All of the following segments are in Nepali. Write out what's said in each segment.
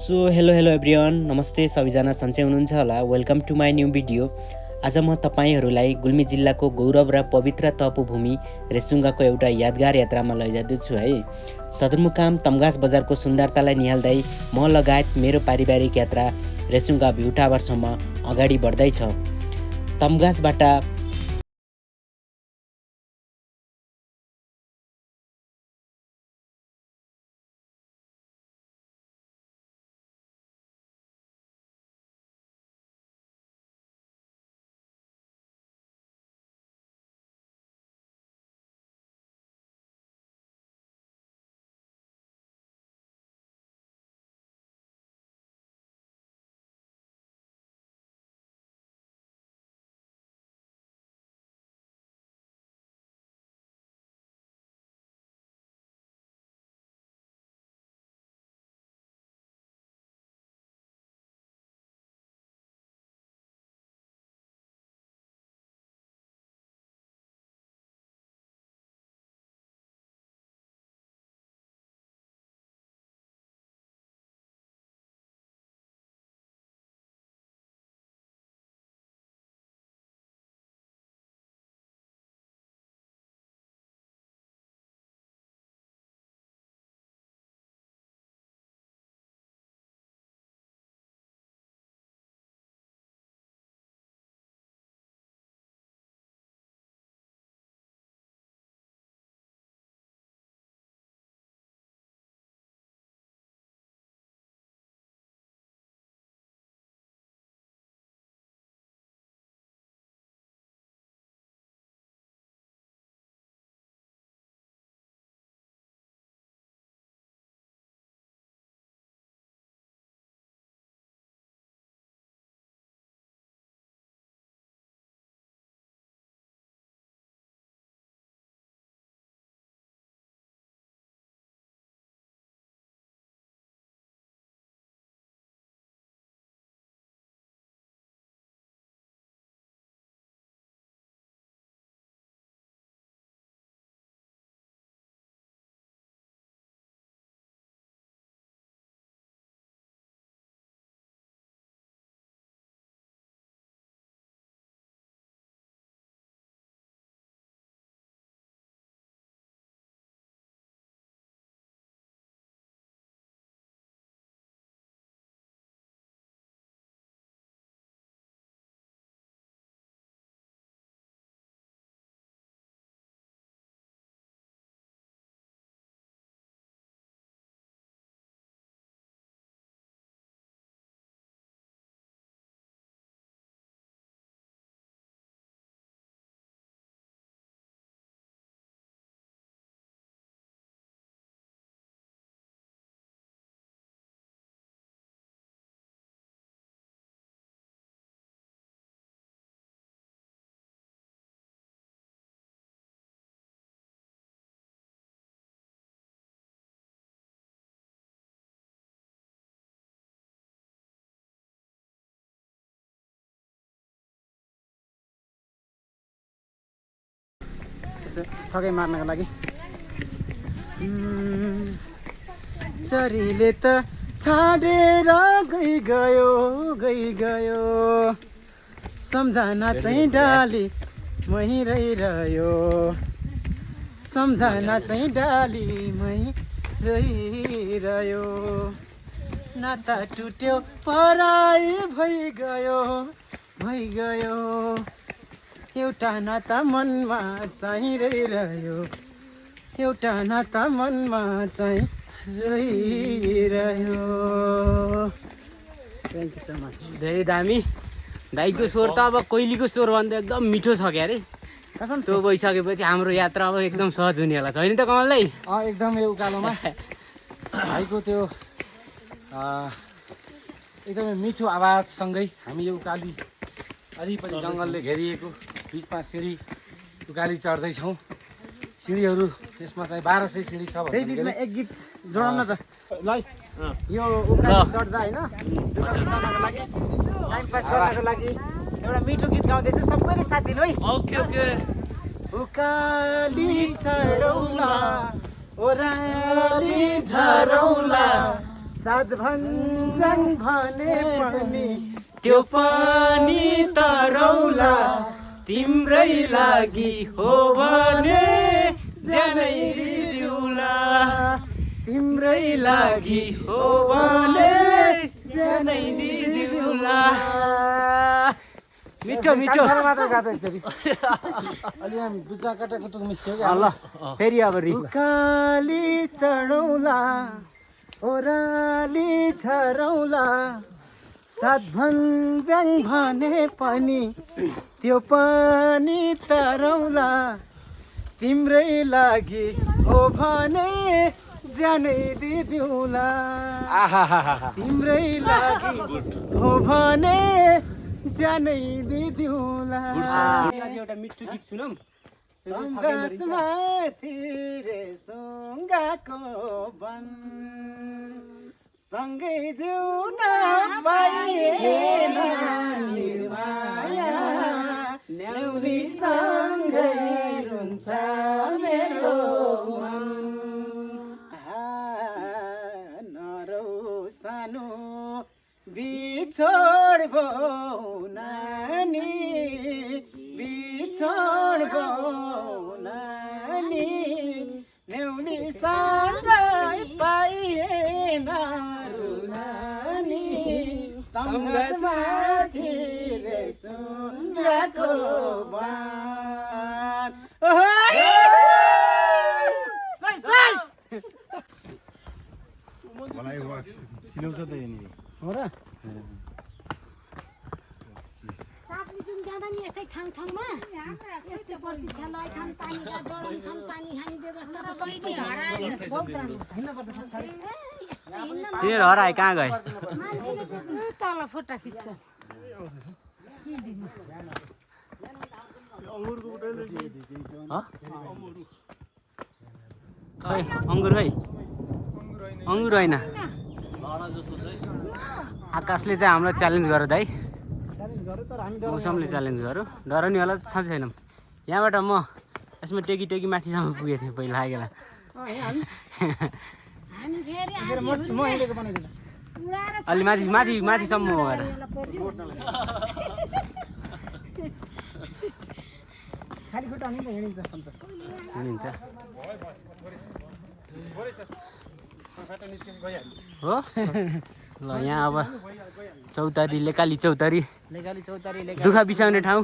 सो हेलो एभ्रिवान, नमस्ते सबैजना सन्चै हुनुहुन्छ होला। Welcome to my new video. आज म तपाईँहरूलाई गुल्मी जिल्लाको गौरव र पवित्र तपोभूमि रेसुङ्गाको एउटा यादगार यात्रामा लैजाँदैछु है। सदरमुकाम तमघास बजारको सुन्दरतालाई निहाल्दै म लगायत मेरो पारिवारिक यात्रा रेसुङ्गा भ्यू टावरसम्म अगाडि बढ्दैछ। तमघासबाट थकै मार्नको लागि चरीले त छाडेर गइगयो सम्झना चाहिँ डाली मै रहिरह्यो सम्झना चाहिँ डाली मै रहिरह्यो नाता टुट्यो पराई भइगयो एउटा नाता मनमा चाहिँ रहिरह्यो एउटा नाता मनमा चाहिँ रहिरह्यो। Thank you so much. धेरै दामी दाइको स्वर त अब कोइलीको स्वर भन्दा एकदम मिठो छ क्या अरे। कसम त्यो भइसकेपछि हाम्रो यात्रा अब एकदम सहज हुने होला, छैन त कमल दाइ? एकदम यो उकालोमा भाइको त्यो एकदमै मिठो आवाजसँगै हामी यो उकाली वरिपरि जङ्गलले घेरिएको बिचमा सिँढी उकाली चढ्दैछौँ। सिँढीहरू त्यसमा चाहिँ 1200 सिँढी छ। त्यही बिचमा एक गीत जोडाउन त ल यो उकाली चढ्दा होइन दुःख बिसाउनको लागि टाइम पास गर्नको लागि एउटा मिठो गीत गाउँदैछु, सबैले साथ दिनु है। Okay okay. उकाली चढौला ओराली झरौला साधभञ्जन भने पनि त्यो पनि तरौला तिम्रै लागि हो भने ज्यानै दिउला तिम्रै लागि हो भने ज्यानै दिउला मिठो मिठो मात्र गातो एकचोटि अलि हामी बुझ्चा काटाकुटुक मिस्यो क्या ल फेरि अब उकाली चढौला ओराली झरौला साधभञ्जन भने पनि त्यो पनि तरौला तिम्रै लागि हो भने ज्यानै दिदिउला तिम्रै लागि हो भने ज्यानै दिदिउला एउटा मिठो गीत सुनौँ तङ्गसमाथि रेसुङ्गाको वन सँगै जिउन पाइएन माया न्याउली सँगै रुन्छ मेरो मन नरौ सानो बिछोड भो नानी बिछोड भो नानी न्याउली सँगै पाइएन रुनानी तङ्गसमाथि रेसुङ्गाको बाण मलाई वाक्स चिनाउँछ त यहाँनिर हो र तापनिजुङ जाँदा नि यस्तै ठाउँमा यस्तै प्रतीक्षालय छन् पानीका जडन छन् पानी खाने व्यवस्था त सबै छ बहुत राम्रो तिनीहरू हराए कहाँ गए मान्छेले तल फोटा खिच्छ खै अङ्गुर खै अङ्गुर होइन आकाशले चाहिँ हामीलाई च्यालेन्ज गर दाइ मौसमले च्यालेन्ज गरौँ डर नि होला साँच्चै छैनौँ यहाँबाट म यसमा टेकी टेकी माथिसम्म पुगेको थिएँ पहिला आइगेला हामी फेरि उडाएर अलि माथि माथि माथिसम्म गएर खाली खुट्टा नि त हिँडिन्छ सन्तोष हिँडिन्छ हो ल यहाँ अब चौतारी लेकाली चौतारी लेकाली चौतारी दुःख बिसाउने ठाउँ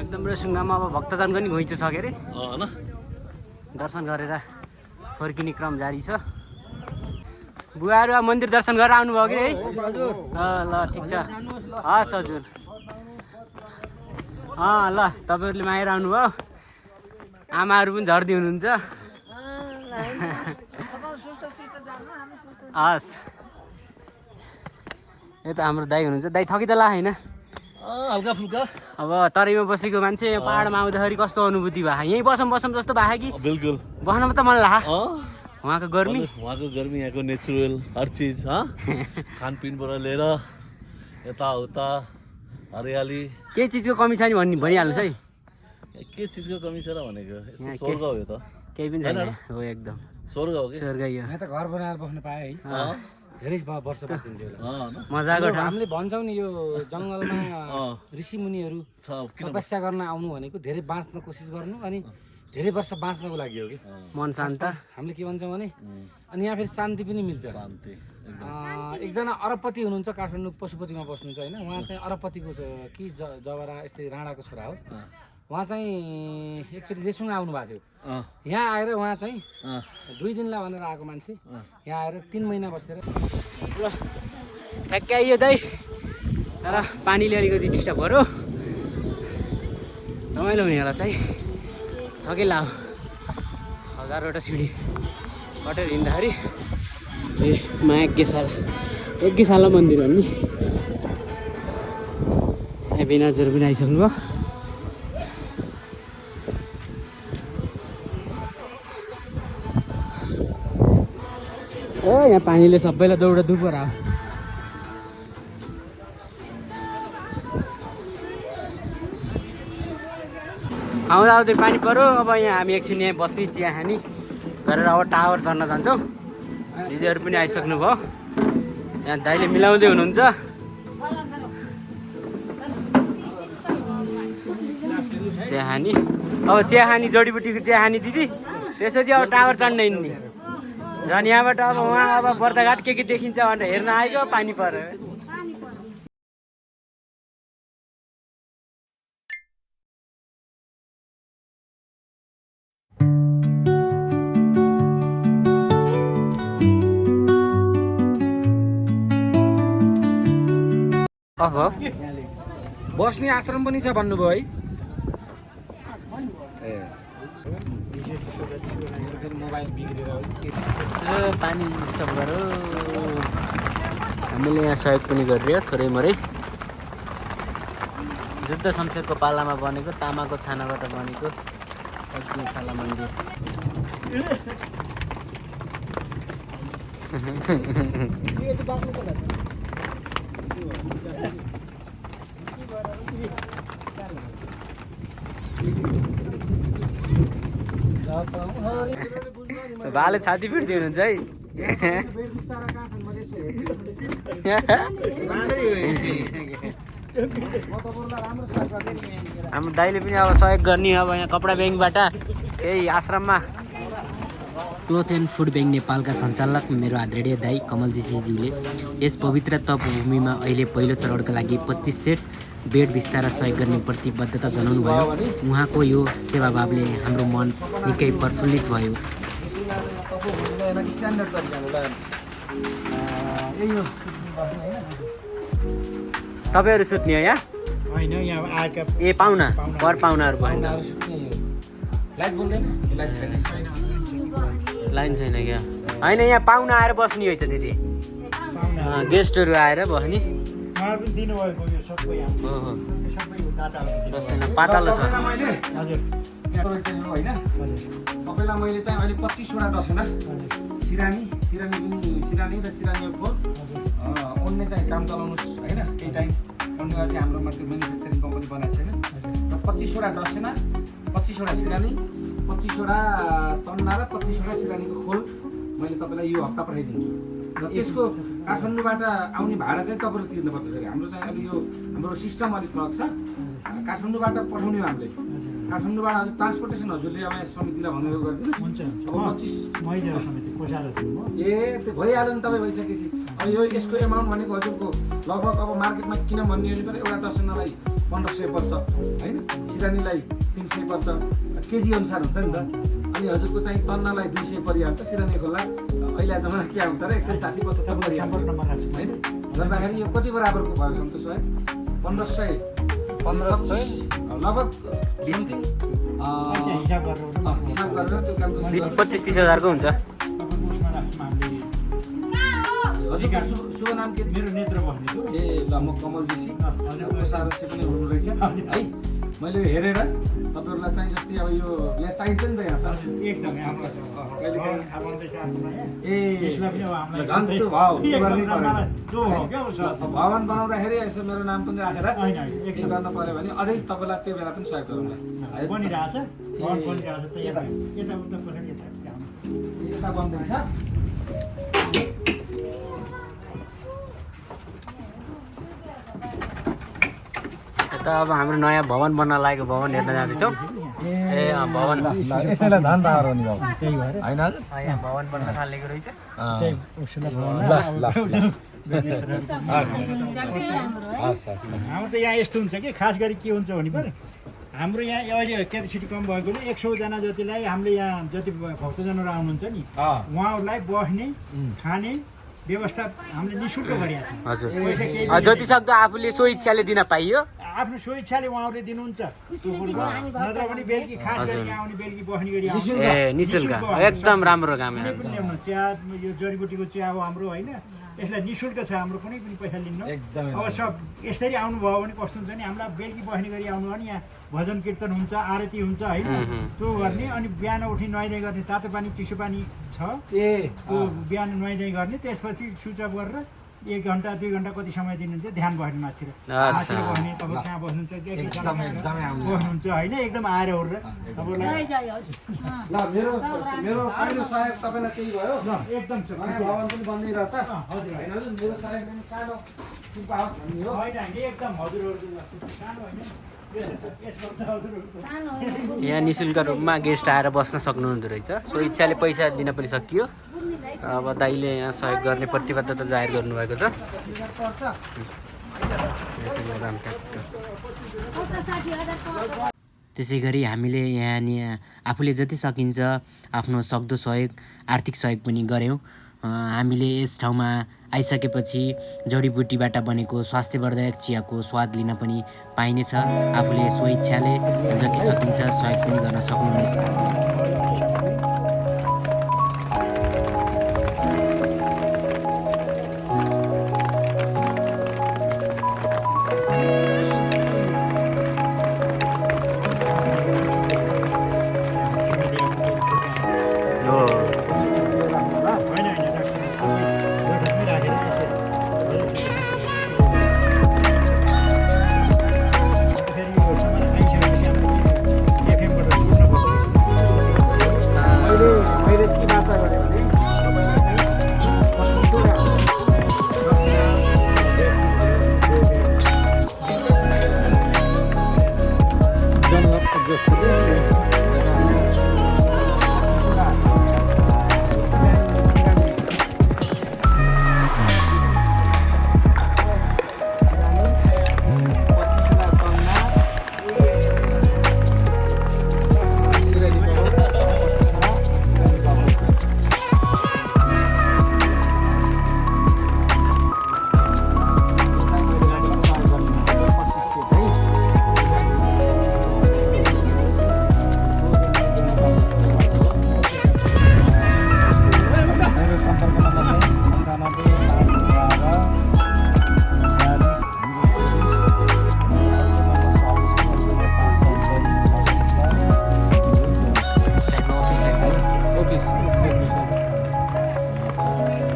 एकदम रेसुङ्गामा अब भक्तजनको नि घुइँचो छ के अरे दर्शन गरेर फर्किने क्रम जारी छ बुवाहरू अब मन्दिर दर्शन गरेर आउनुभयो कि है ल ठिक छ हस् हजुर ल तपाईँहरूले मागेर आउनुभयो आमाहरू पनि झर्दी हुनुहुन्छ हस् यता हाम्रो दाइ हुनुहुन्छ दाइ थकी त ला होइन हल्का फुल्का अब तराईमा बसेको मान्छे यहाँ पाहाडमा आउँदाखेरि कस्तो अनुभूति भयो यहीँ बसौँ त भयो कि बिल्कुल बस्न त मन लाग्छ वहाँको गर्मी वहाँको गर्मी यहाँको नेचुरल हर चिज खानपिनबाट लिएर यताउता हरियाली केही चिजको कमी छ नि भनिहाल्नुहोस् है के चिजको कमी छ र भनेको यस्तो यहाँ स्वर्ग हो यो त केही पनि छैन हो एकदम स्वर्ग हो कि स्वर्ग यो यहाँ त घर बनाएर बस्न पाएँ है धेरै वर्ष बसिन्थ्यो मजाको ठाउँ हामीले भन्छौँ नि यो जङ्गलमा ऋषिमुनिहरू छ किन तपस्या गर्न आउनु भनेको धेरै बाँच्न कोसिस गर्नु अनि धेरै वर्ष बाँच्नको लागि हो कि मन शान्त हामीले के भन्छौँ भने अनि यहाँ फेरि शान्ति पनि मिल्छ शान्ति एकजना अरबपति हुनुहुन्छ काठमाडौँ पशुपतिमा बस्नुहुन्छ होइन उहाँ चाहिँ अरबपतिको कि जबरा यस्तै राणाको छोरा हो उहाँ चाहिँ एकचोटि रेसुङ आउनु भएको थियो यहाँ आएर उहाँ चाहिँ 2 दिनलाई भनेर आएको मान्छे यहाँ आएर 3 महिना बसेर ल ठ्याक्कै आइयो दाइ तर पानीले अलिकति डिस्टर्ब गऱ्यो रमाइलो हुने होला चाहिँ थकै लाओ 1000वटा सिँढी कटेर हिँड्दाखेरि यज्ञशाला मन्दिर हो नि यहाँ बिनाजहरू पनि आइसक्नु भयो यहाँ पानीले सबैलाई दौडा दुप गरायो आउँदा आउँदै पानी पऱ्यो। अब यहाँ हामी एकछिन यहाँ बस्ने चिया खाने गरेर अब टावर चढ्न जान्छौँ। दिदीहरू पनि आइसक्नु भयो। यहाँ दाइले मिलाउँदै हुनुहुन्छ। चिया खानी अब चिया खानी जडीबुटीको चिया खानी दिदी। त्यसपछि अब टावर चढ्न हिँड्ने झन् यहाँबाट अब उहाँ अब बर्दाघाट के देखिन्छ भनेर हेर्न आइयो पानी पऱ्यो। अब बस्ने आश्रम पनि छ भन्नुभयो है। ए मोबाइल बिग्रेर पानी स्टप गरौँ। हामीले यहाँ सहयोग पनि गरिरह्यो थोरै मरै। जुद्ध शमशेरको पालामा बनेको तामाको छानाबाट बनेको यज्ञशाला मन्दिर। भाले छाती फिर्ती हुनुहुन्छ है। हाम्रो दाइले पनि अब सहयोग गर्ने। अब यहाँ कपडा ब्याङ्कबाट केही आश्रममा क्लोथ एन्ड फुड ब्याङ्क नेपालका सञ्चालक मेरो आदरणीय दाई कमलजीज्यूले यस पवित्र तपभूमिमा अहिले पहिलो चरणका लागि 25 सेट बेड बिस्तारा सहयोग गर्ने प्रतिबद्धता जनाउनु भयो। उहाँको यो सेवाभावले हाम्रो मन निकै प्रफुल्लित भयो। तपाईँहरू सुत्ने हो यहाँ? होइन यहाँ आएका ए पाहुना पर पाहुनाहरू भएन। लाइट बोल्दैन लाइट छैन लाइन छैन क्या? होइन यहाँ पाहुना आएर बस्ने होइन दिदी। गेस्टहरू आएर बस्ने पातलो छ। होइन तपाईँलाई मैले चाहिँ अहिले 25वटा डसना सिरानी र सिरानी खोल अन्य चाहिँ काम चलाउनुहोस् होइन। केही टाइम अन्य चाहिँ हाम्रोमा त्यो म्यानुफ्याक्चरिङ कम्पनी बनाएको छैन र 25वटा डसेना 25वटा सिरानी 25वटा तन्ना र 25वटा सिरानीको खोल मैले तपाईँलाई यो हप्ता पठाइदिन्छु। र त्यसको काठमाडौँबाट आउने भाडा चाहिँ तपाईँले तिर्नुपर्छ। फेरि हाम्रो चाहिँ अहिले यो हाम्रो सिस्टम अलिक फरक छ। काठमाडौँबाट पठाउने हो हामीले। काठमाडौँबाट हजुर ट्रान्सपोर्टेसन हजुरले अब यहाँ समितिलाई भनेर गरिदिनुहोस्। अब 25 ए त्यो भइहाल्यो नि तपाईँ भइसकेपछि। अब यो यसको एमाउन्ट भनेको हजुरको लगभग अब मार्केटमा किन भन्ने हो भने एउटा डसनालाई 1500 पर्छ होइन। सिरानीलाई 300 पर्छ केजी अनुसार हुन्छ नि त। अनि हजुरको चाहिँ तन्नालाई 200 परिहाल्छ। सिरानी खोला अहिले जमाना के हुन्छ र 160-170 परिहाल्छ होइन। गर्दाखेरि यो कति बराबरको भयो सन्तोष है? 1500 लगभग हिसाब गरेर त्यो काम 25-30 हजारको हुन्छ। शुभ नाम के? मेरो नेत्र भनेको। ए ल म कमल ऋषि सारस्य पनि हुनु रहेछ है। मैले हेरेर तपाईँहरूलाई चाहिँ जस्तै अब यो यहाँ चाहिन्छ नि त यहाँ त एकदमै झन् त्यो भाउ भवन बनाउँदाखेरि यसो मेरो नाम पनि राखेर के गर्न पऱ्यो भने अझै तपाईँलाई त्यो बेला पनि सहयोग गरौँला। यता बन्दैछ। त अब हाम्रो नयाँ भवन बन्न लागेको भवन हेर्न जाँदैछौँ। ए भवन यसैलाई धन राखेर नि बाबु त्यही भएर होइन यहाँ भवन बन्न थालेको रहेछ। हाम्रो त यहाँ यस्तो हुन्छ कि खास गरी के हुन्छ भने पनि हाम्रो यहाँ अहिले क्यापेसिटी कम भएकोले 100जना जतिलाई हामीले यहाँ जति भक्तजनहरू आउनुहुन्छ नि उहाँहरूलाई बस्ने खाने व्यवस्था हामीले निःशुल्क गरिएको छौँ। हजुर जति सक्दो आफूले सो इच्छाले दिन पाइयो। आफ्नो सो इच्छाले उहाँहरूले दिनुहुन्छ। नत्र भने बेलुकी खास गरी यहाँ आउने बेलुकी बस्ने गरी ए निःशुल्क एकदम राम्रो काम कुनै पनि ल्याउनु। चिया यो जडीबुटीको चिया हो हाम्रो होइन। यसलाई निःशुल्क छ हाम्रो कुनै पनि पैसा लिन्न। अब सब यसरी आउनुभयो भने कस्तो हुन्छ नि हामीलाई बेलुकी बस्ने गरी आउनु भने यहाँ भजन कीर्तन हुन्छ आरती हुन्छ होइन त्यो गर्ने। अनि बिहान उठी नुहाइधुवाइ गर्ने तातो पानी चिसो पानी छ त्यो बिहान नुहाइधुवाइ गर्ने। त्यसपछि स्विच अफ गरेर 1 घन्टा 2 घन्टा कति समय दिनुहुन्छ ध्यान बस्ने माथि अच्छा। बस्ने तपाईँ कहाँ बस्नुहुन्छ के एकदमै आउनु बस्नुहुन्छ होइन एकदम आएर ओरेर तपाईँलाई जय होस् ल मेरो पहिलो सहयोग तपाईँलाई त्यही भयो ल एकदम छ नयाँ भवन पनि बनिरहेछ हजुर होइन मेरो सहयोग पनि सानो टुप्पा होस् भन्ने हो होइन होइन एकदम हजुरहरूको सानो होइन यसभन्दा हजुरहरूको सानो होइन यहाँ निःशुल्क रूपमा गेस्ट आएर बस्न सक्नुहुँदो रहेछ सो इच्छाले पैसा दिन पनि सकियो अब दाइले यहाँ सहयोग गर्ने प्रतिबद्धता जाहेर गर्नुभएको छ पर्छ यसैले दाम ट्याक्क। 60,000 पर्छ त्यसै गरी हामीले यहाँ आफूले जति सकिन्छ आफ्नो सक्दो सहयोग आर्थिक सहयोग पनि गऱ्यौँ। हामीले यस ठाउँमा आइसकेपछि जडीबुटीबाट बनेको स्वास्थ्यवर्धक चियाको स्वाद लिन पनि पाइनेछ। आफूले स्वइच्छाले जति सकिन्छ सहयोग पनि गर्न सक्नुहुनेछ। होइन होइन राख्नु राखेर फेरि यो सामान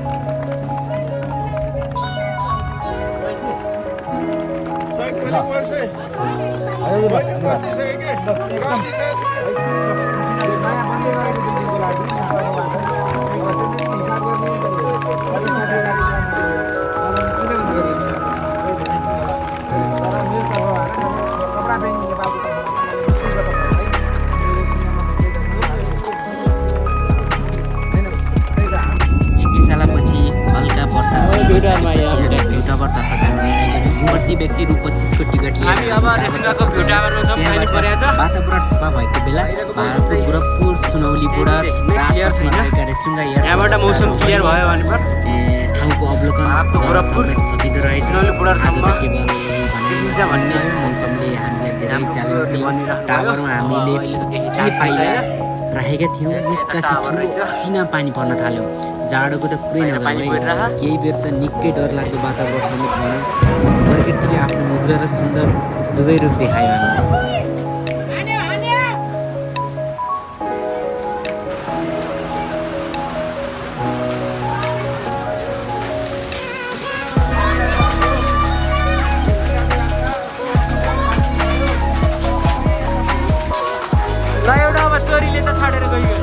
आइसकेपछि हामीले एफएमबाट सुन्नुपर्छ मैले के बाचा गरेँ भने प्रति व्यक्ति रु 25 को टिकट हामी अब रेसुङ्गाको भ्यू टावरमा छौँ पानी परेको छ वातावरण सफा भएको बेला भारतको गोरखपुर सुनौली बोर्डर रेसुङ्गा यहाँबाट मौसम क्लियर भयो भने पर ठाउँको अवलोकन भारतको गोरखपुर सकिँदो रहेछ सुनौली बोर्डरसम्म देखिन्छ भन्ने मौसमले हामीलाई धेरै च्यालेन्ज दियो टावरमा हामीले के पाइला राखेका थियौँ एक्कासी ठुलो असिना पानी पर्न थाल्यो जाडोको त कुरै नगर्ने केही बेर त निकै डरलाग्दो वातावरण समेत भयो प्रकृतिले आफ्नो उग्र र सुन्दर दुवै रूप देखायो हामीलाई ल एउटा अब चोरीले त छाडेर गइयो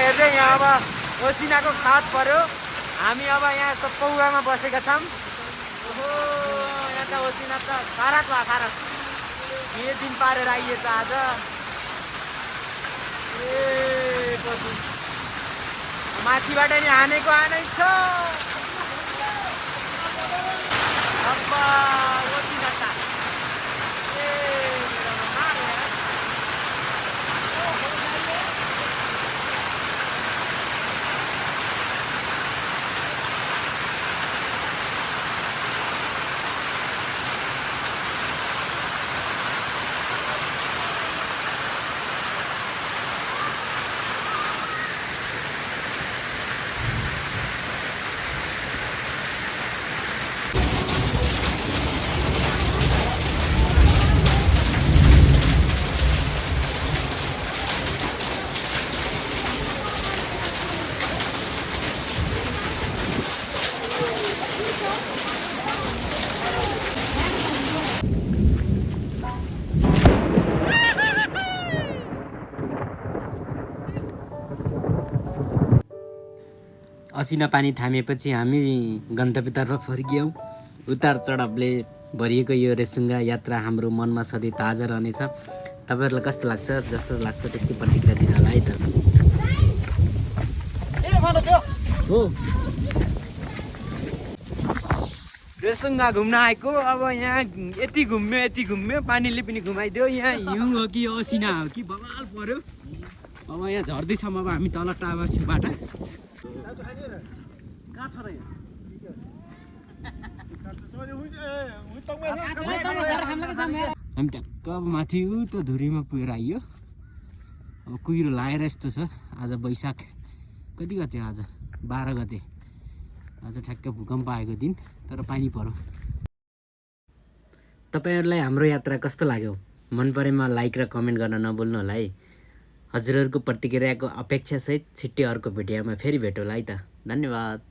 हेर्दै यहाँ अब ओसिनाको खात पर्यो हामी अब यहाँ पौवामा बसेका छौँ। ओहो यहाँ त ओसिना त खारात भयो खारात। के दिन पारेर आइएछ आज। ए पछि माथिबाट नि हानेको हानै छ। अब्बा ओसिना त ए मेरोमा मार्यो यार। असिना पानी थामेपछि हामी गन्तव्यतर्फ फर्कियौँ। उतार चढावले भरिएको यो रेसुङ्गा यात्रा हाम्रो मनमा सधैँ ताजा रहनेछ। तपाईँहरूलाई कस्तो लाग्छ, जस्तो लाग्छ त्यस्तै प्रतिक्रिया दिन होला है त। हो रेसुङ्गा घुम्न आएको। अब यहाँ यति घुम्यो पानीले पनि घुमाइदियो। यहाँ हिउँ हो कि असिना हो कि बवाल पर्यो। अब यहाँ झर्दैछौँ अब हामी तल टावरबाट। हामी ट्याक्क अब माथि त धुरीमा पुगेर आइयो। अब कुहिरो लाएर यस्तो छ। आज वैशाख कति गते हो? आज 12 गते। आज ठ्याक्क भूकम्प आएको दिन, तर पानी पर्यो। तपाईँहरूलाई हाम्रो यात्रा कस्तो लाग्यो? मन परेमा लाइक र कमेन्ट गर्न नभुल्नु होला है। हजुरहरूको प्रतिक्रियाको अपेक्षासहित छिट्टै अर्को भिडियोमा फेरि भेटौँला है त। धन्यवाद।